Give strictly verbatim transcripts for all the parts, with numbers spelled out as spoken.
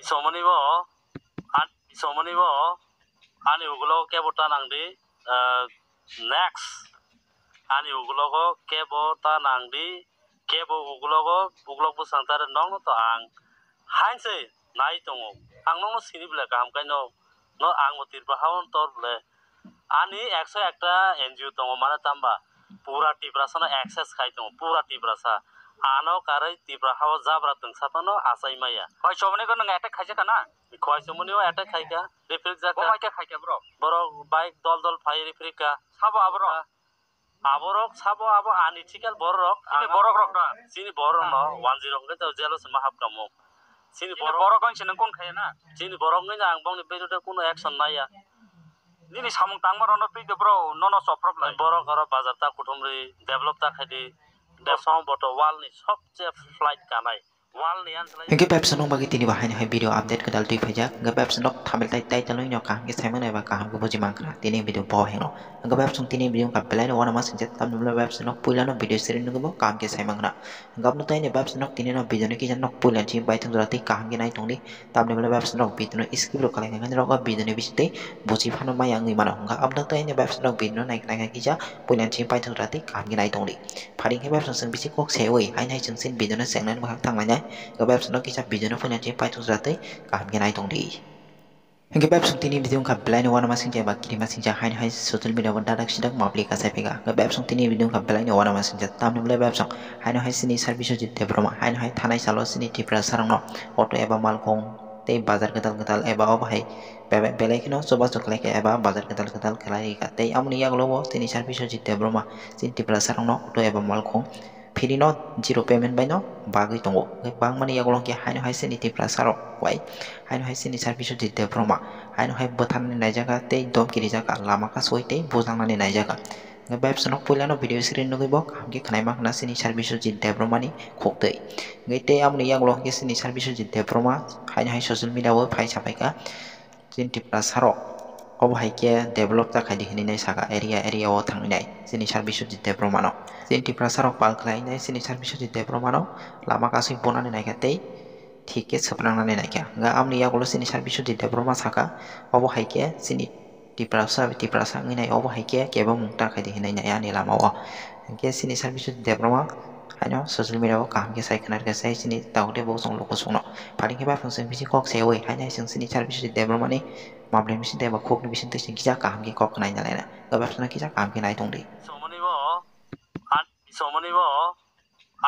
Somoni bo, an-, somoni bo, ani ugulo kebo ta nang di, eh, next. Ani ugulogo kebo ta nang di, kebo ugulogo, ugulogo bwsang tare nokno to ang hain se nai tongo. Ang nokno sini bwle kaham kaino, no ang bo Tripura ha-o tor bwle. Ani ekso ekta N G O tongo, mane tamba pura Tiprasano access khai tongo, pura Tiprasa. Ano karwi Tripura ha-o jabra twngsa phano achai maya. Hoi, somoni ko nwng attack khaijak kana? Khwai somoni o attack khaika, referee jaka. Bo hai khe khaika bro? Borok bike dol dol phai referee ka. Sabo aborok? Aborok sabo abo unethical borok. Chini borok rok da? Chini borok no one zero hwnkhe to jail o se ma hap kamo. Chini borok, borok wngse nang kon khaya na? Chini borok wngkhe ang bongni birude kuno action naya. Nini samung tangma rono twi de bro, nono soprop lai. Borok oro bazar ta kuthumri develop ta khaidi. Bosong boto wall ni sobse flight kanai. Wall ni answer lai. Hingke bebsa nong bagi tini bahai ni hai video update kedal twi phaijak. Hingke bebsa nok thamil tai title no kaham ke saimang nai ba kaham ke buji mangkra. Tini video bo hengno. Hingke bebsong tini video ka belai no wana masing jet tam nubla bebsa nok puila no video seri nugbo kaham ke saimang kra. Hingke abno tai ni bebsa nok tini no video ni kisa nok puila ni simi bai thang jora tei kaham ke nai tong di. Tamni bwlai bebsa nok video no skip rok khlai kha, khe norok o video ni bising twi buji phano maya wngwi mano. Hwnkha aboni tei ani bebsa nok video no nai kha, nai kha kisa puila ni simi paithak jora twi kaham khe nai tong di. Phari khe bebsa chwng bisi kok sewi haino hai chwng chini video no chengnani bwkhak thang lainai. Hwnkha bebsa nok kisa video no puila ni simi paithak jora twi kaham khe nai tong di. Hwnkhe bebsong tini video wngkha belai no uanama singcha eba kirima singcha haino hai social media o dadak sidak mapli kasai phaikha. Hwnkhe bebsong tini video wngkha belai no uanama singcha tamni bwlai bebsong haino hai chini sir Biswajit Debbarma haino hai thanai salo chini Tiprasa rokno auto eba malkhung tei bazar kwtal kwtal eba obo hai bebe-, belai kheno chubachu khlaikha eba bazar kwtal kwtal khlai rikha. Tei amoni yagulo bo chini sir Biswajit Debbarma chini Tiprasa rokno auto eba malkhung free no zero payment bai no bagwi tongo. Hwnkhe bangmani yagulo hwnkhe haino hai chini Tiprasa rok bai haino hai chini sir Biswajit Debbarma haino hai bwtharnani naijakha tei domki rijak lama kasui tei bujangnani naijakha. Hwnkhe bebsano puilano video screen nugwi bo kaham khe khwnaima khwna chini sir Biswajit Debbarmani khuktwi. Hwnkhe tei amoni yagulo hwnkhe chini sir Biswajit Debbarma haino hai social media o phai saphaikha. Chini Tiprasa rok obo hai khe develop ta khaidi hinwi nai saka area area o thangwi nai chini sir Biswajit Debbarma no. Chini Tiprasa rok pal khlai nai chini sir Biswajit Debbarma no lama kasui bunani naikha tei thik khe swprangnani naikha. Hwnkhe aboni yagulo chini sir Biswajit Debbarma saka obo hai khe chini Tiprasa Tiprasa wngwi nai obo hai khe kebo mung ta khaidi hinwi nai ani lama o. Hwnkhe chini sir Biswajit Debbarma haino social media o kaham khe sai khwna rwkha sai chini tabuk tei bo chwng luku chwngno. Phari khe bai phung chwng bisi kok sewi haino hai chwng chini sir Biswajit Debbarmani mamlai bising tei eba khukni bising twi chwng kisa kaham khe kok khwnai nalaina. Eba phano kisa kaham khe nai tong di. Somoni bo, an-, somoni bo,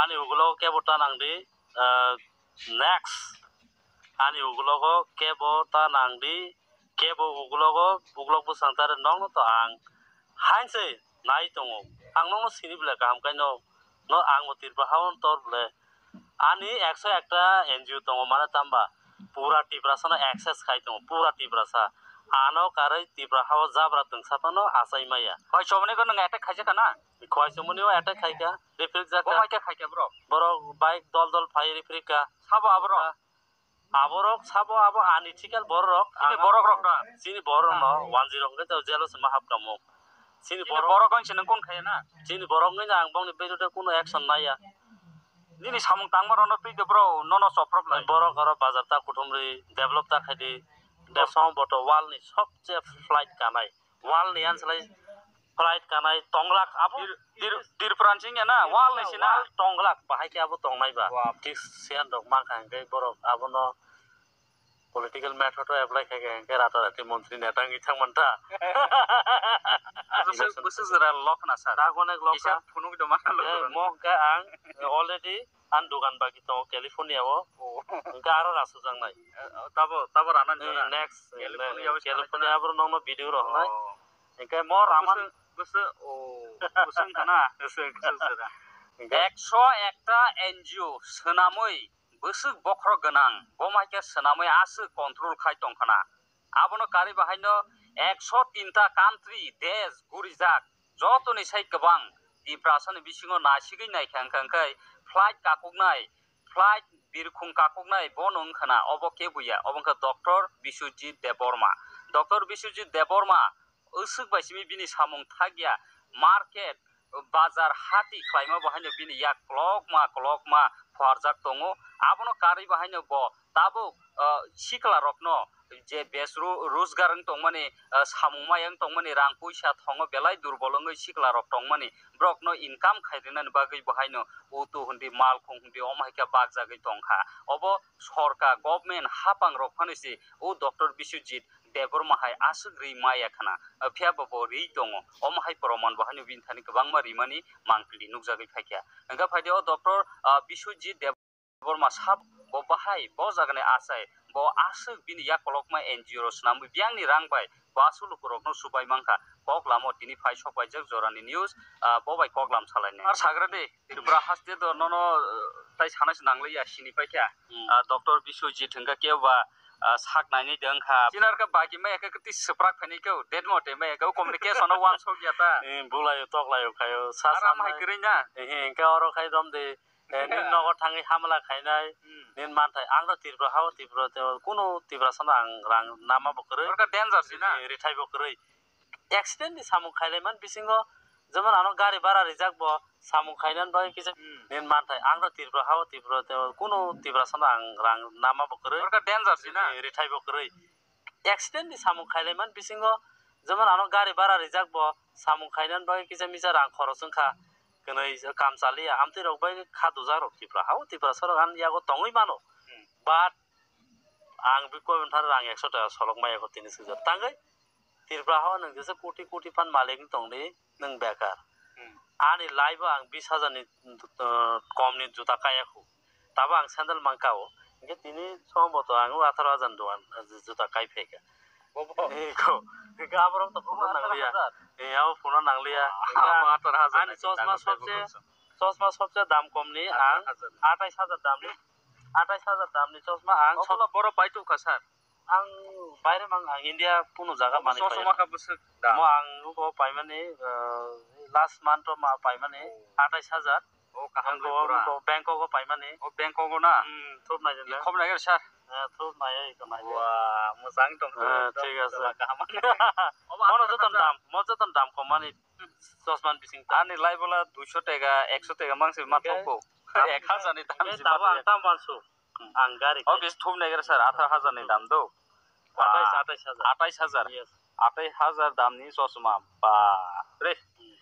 ani ugulo kebo ta nang di, eh, next. Ani ugulogo kebo ta nang di, kebo ugulogo, ugulok bwsang tare nokno to ang hain se nai tongo. Ang nokno sini bwle kaham kaino, no ang bo Tripura ha-o tor bwle. Ani ekso ekta N G O tongo, mane tamba pura Tiprasano access khai tongo, pura Tiprasa. Ano karwi Tripura ha-o jabra twngsa phano achai maya. Hoi, choboni ko nwng attack khaijak kana? Khwai chumuni o attack khaikha, referee jaka. Bo hai khe khaikha bro? Borok bike dol dol phai referee ka. Sabo aborok? Aborok sabo abo unethical borok. Chini borok rok da? Chini borok no one zero hwnkhe to jail o se ma hap kamo. Chini borok wngse nang kon khaya na? Chini borok wngkhe ang bongni birude kuno action naya. Nini samung tangma rokno twi de bro, nono soprop lai. Borok oro bazar ta kuthumri develop ta khaidi. Bosong boto wall ni sobse flight kanai. Wall ni anslai flight kanai tonglak abo. Tir-, tir-, Tirpran sing ya na, wall ni sina. Wall tonglak bahai khe abo tongnai ba. Wah. Thik siyan rok mankha hwnkhe borok abono political method o apply khai khe hwnkhe rata rati montri neta wngwi thang mantha. Bwswk, bwswk jora lokna sir. Dago nek lokha. Kisa phunuk do mana lokha. Eh, mo hwnkhe ang already ang dugan bagi tongo California o. Oh. Hwnkhe aro rasujaknai. Eh, tabo, tabo rana ni jora. Next, California o California abo nokno video rok hnai. Oh. Hwnkhe mo raman. Bwswk, bwswk, oh, bwswk wngkha na? Bwswk, bwswk jora. Hwnkhe ekso ekta N G O swnamwi bwswk bokhorok gwnang, bo hai khe swnamwi aswk control khai tongkha na. Abono karwi bahaino ekso tinta country, desh, gurijak, jotoni sai kwbang Tiprasani bisingo naisigwi naikha, hwnkha hwnkhe flight kakuknai, flight birkhung kakuknai bono wngkha na, obo khe buya, obo wngkha Doctor Biswajit Debbarma. Doctor Biswajit Debbarma aswk bai simi bini samung thakya, market, bazar hati khlaima bo haino bini yak kolokma kolokma phuarjak tongo. Abono karwi bo haino bo Tabuk, ah, sikla rokno je bes ro-, rojgar wng tongmani, ah, samung maya wng tongmani, rang puisa thongo belai durbol wngwi sikla rok tongmani, borokno income khai rinani bagwi bo haino auto hindi, malkhung hindi, omo hai khe bakjagwi tongkha. Obo sorkar, government, hapang rok phano se o Doctor Biswajit Debbarma hai aswk ri maya khna, ah, phiya bo bo ri tongo. Omo hai proman bo haino bini thani kwbangma rimani mangpili nukjagwi phaikha. Hwnkhe phaidi o Doctor, ah, Biswajit Debbarma sabo bahai bo jagani achai, bo aswk bini yakolokma N G O rok swnamwi biyangni rang bai bo aswk lukurokno subai mankha. Kok lamo tini phai sokpaijak jorani news, ah, bo bai kok lam salainai. Ar sagra de, Tripura haste do nono, ah, tai sana se nangliya sini paikha. Hmm. Ah, Doctor Biswajit hwnkha kebo ba, ah, sak nainai de wngkha. Chinar khe baki maya khe kwtwi swprak phainai khe, dead mote maya khe, o communication o wansok ya ta. Eh, bulayo, toklayo, khayo, sa Aram hai samnai. Kwrwi na. Eh, hwnkhe oro khai romdi. Eh, nini nogo thangwi hamla khainai, Hmm. nini manthai. Ang no Tripura hao, Tripura te kunu Tiprasa no ang rang nama bo kwrwi. Orka danger si na? Eh, rithai bo kwrwi. Accident ni samung khailai man bisingo, jemon ano gari bara rijak bo samung khainan bagwi kisa Hmm. nini manthai. Ang no Tripura hao, Tripura te kunu Tiprasa no ang rang nama bo kwrwi. Orka danger si na? Eh, rithai bo kwrwi. Accident ni samung khailai man bisingo, jemon ano gari bara rijak bo samung khainan bagwi kisa misa rang khoros wngkha, kwnwi kam chaliya, amtwi rok bai kha dujak rok Tripura hao, Tiprasa rok ani yago tongwi mano. Hmm. But ang bi koimthar rang ekso taka solok maya kho tini swijak tangwi Tripura hao nwng jesa koti koti phan malik wng tongdi, nwng bekar. Hmm. Ani life o ang bis hajar ni, uh, kom ni juta kaya khu. Tabo ang sandal mankha o. Hingke tini somboto ang o atharo hajar ni dogan, uh, juta kai phaikha. Bobo. Eko, hingke aborok to phunukna nangliya. Atharo hajar. Eh, abo phunukna nangliya. Ah, hingke ang, atharo hajar ani ni chosma sobse, chosma sobse dam kom ni ang atharo hajar ni. Athais hajar dam ni, athais hajar dam ni chosma ang. Obola borok pai tongkha sir. Ang baire mang, ang India puno jaga manwi chosma paio. Kha bwswk da? Mo ang nugo paimani, uh, last month o ma paimani Oh. Athais hajar. Oh, kaham. Bangkok, le pura. Bangkok, Bangkok o paimani. Oh, Bangkok o na? Hmm, thup nai jeng. Khom nai sir. Eh, thup nai, eko nai. Wah, mwchang tong. Eh, thik ase. Kaham. Mono joton dam, mo joton dam kom mani chosma ni bising ta. Ani lai bola duiso tega, ekso tega mangsi ma thok ko. Ek hajar ni dam si ma tabo ang tam bansu. Ang gari. O bis thum negra sir, atharo hajar ni dam do. Athais, athais hajar. Athais hajar. Yes. Athais hajar dam ni chosma. Ba, re. Hmm.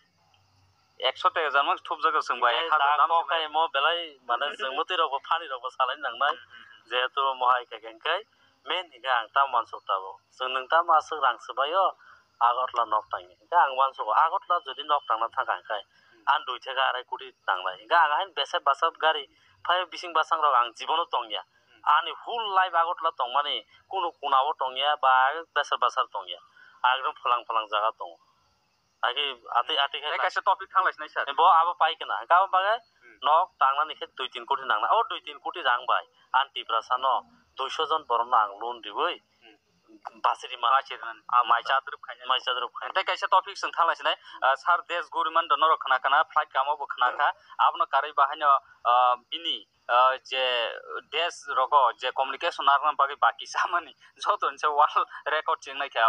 Ekso tega jan mang thup jaga sung bai, ek hajar dam ko kai mo belai, mane, jeng mutwi rok bo, phani rok bo salai nangnai. Hmm, hmm, hmm. Jehetu mo hai khe keng kai, men higa ang tam mansuk tabo. Jeng nung tam asuk rang swbaio, Agartala nok tangni. Higa ang wansuk, Agartala jodi nok tangna thang kha hingkai, Hmm. Ang dui theka arai koti nangnai. Higa ang hain bese basa gari, phai bising basang rok ang jibono tongya. Ani whole life Agartala tongmani, kunu kunao tongya ba besar basar tongya. Ekdom phalang phalang jaga tongo. Agi ati ati khai. Tei kaisa topic thanglai sinai sir. Bo abo pai kana. Abo bagai Hmm. nok tangnani khe dui tin koti nangna. O dui tin koti rang bai. An Tiprasa no duiso jon borok no ang loan riwi. Hmm. Basiri man. Basiri man. Ah, mai chadrup khaina. Mai chadrup khaina. Tei kaisa topic chwng thanglai sinai. Ah, sir, desh guriman do norok khna khna, flight kamo bo khna kha. Abono karwi bahaino, ah, bini ah, je desh rogo je communication narwkna bagwi baki chamani joto ni se world record chengnai kha.